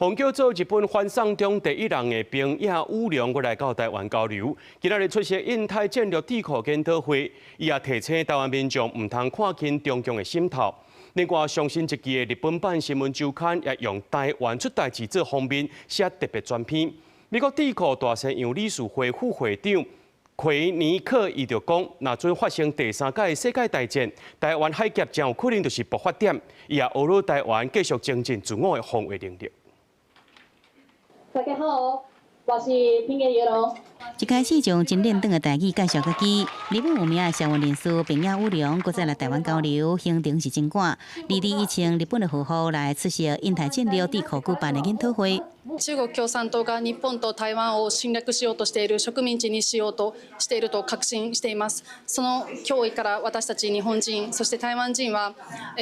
予叫做日本反送中第一人的平野羽良，閣來到台灣交流。今仔日出席印太戰略智庫研討會，伊也提醒台灣民眾毋通看輕中共的滲透。另外，上新一期的日本版新聞週刊也用台灣出代誌做封面，寫特別專篇。美國智庫大西洋理事會副會長奎尼克伊就講，若準發生第三屆世界大戰，台灣海峽真有可能就是爆發點。伊也呼籲台灣繼續精進自我的防衛能力。大家好，我是平野羽良。一開始將真練短的台語介紹家己，日本有名的社運人士平野羽良，閣再來台灣交流，行程是真趕。二二一穿日本的和服來出席印太戰略智庫舉辦的研討會。中國共産黨が日本と台灣を侵略しようとしている、植民地にしようとしていると確信しています。その脅威から私たち日本人、そして台灣人は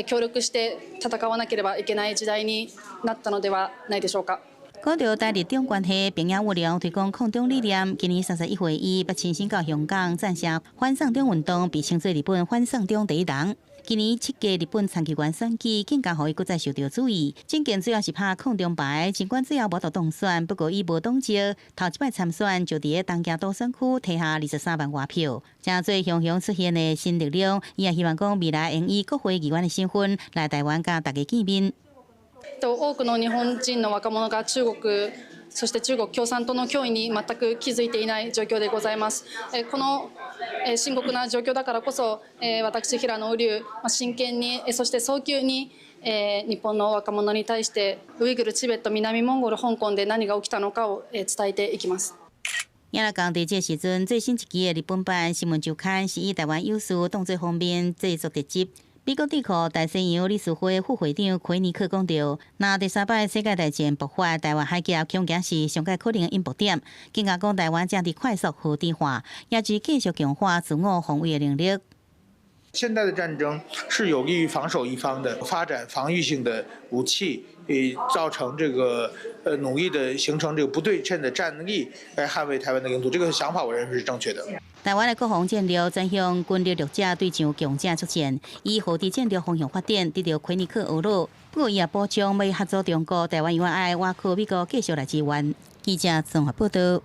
協力して戦わなければいけない時代になったのではないでしょうか。講到台日中關係，平野羽良推廣抗中理念。今年31歲，伊捌親身到香港贊成反送中運動，被稱做日本反送中第一人。今年7屆日本參議員選舉，更加予伊閣再受著注意。政見主要是拍抗中牌，儘管最後無法度當選，不過伊無黨籍，頭一擺參選就佇個東京都選區提下23萬外票，成做雄雄出現的新力量。伊也希望講未來會以國會議員的身份來台灣佮大家見面。多くの日本人の若者が中国、そして中国共産党の脅威に全く気づいていない状況でございます。この深刻な状況だからこそ、私平野瓜生、真剣に、そして早急に日本の若者に対してウイグル、チベット、南モンゴル、香港で何が起きたのかを伝えていきます。也來講，佇這時陣，最新一期的日本版新聞週刊是以台灣有事當做封面製作特輯。美國智庫大西洋理事會副會長奎尼克講著，若第三擺世界大戰爆發，台灣海峽恐驚是上蓋可能的引爆點。更加講台灣正佇快速和平化，也是繼續強化自我防衛的能力。現代的戰爭是有利於防守一方的，發展防禦性的武器，造成這個努力的形成這個不對稱的戰力，來捍衛台灣的領土。這個想法我認為是正確的。台灣的國防戰略轉向軍力弱者對上強者作戰，以和平戰略方向發展，得著奎尼克呵咾。不過伊也補充，欲合作中國，台灣猶愛倚靠美國繼續來支援。記者綜合報道。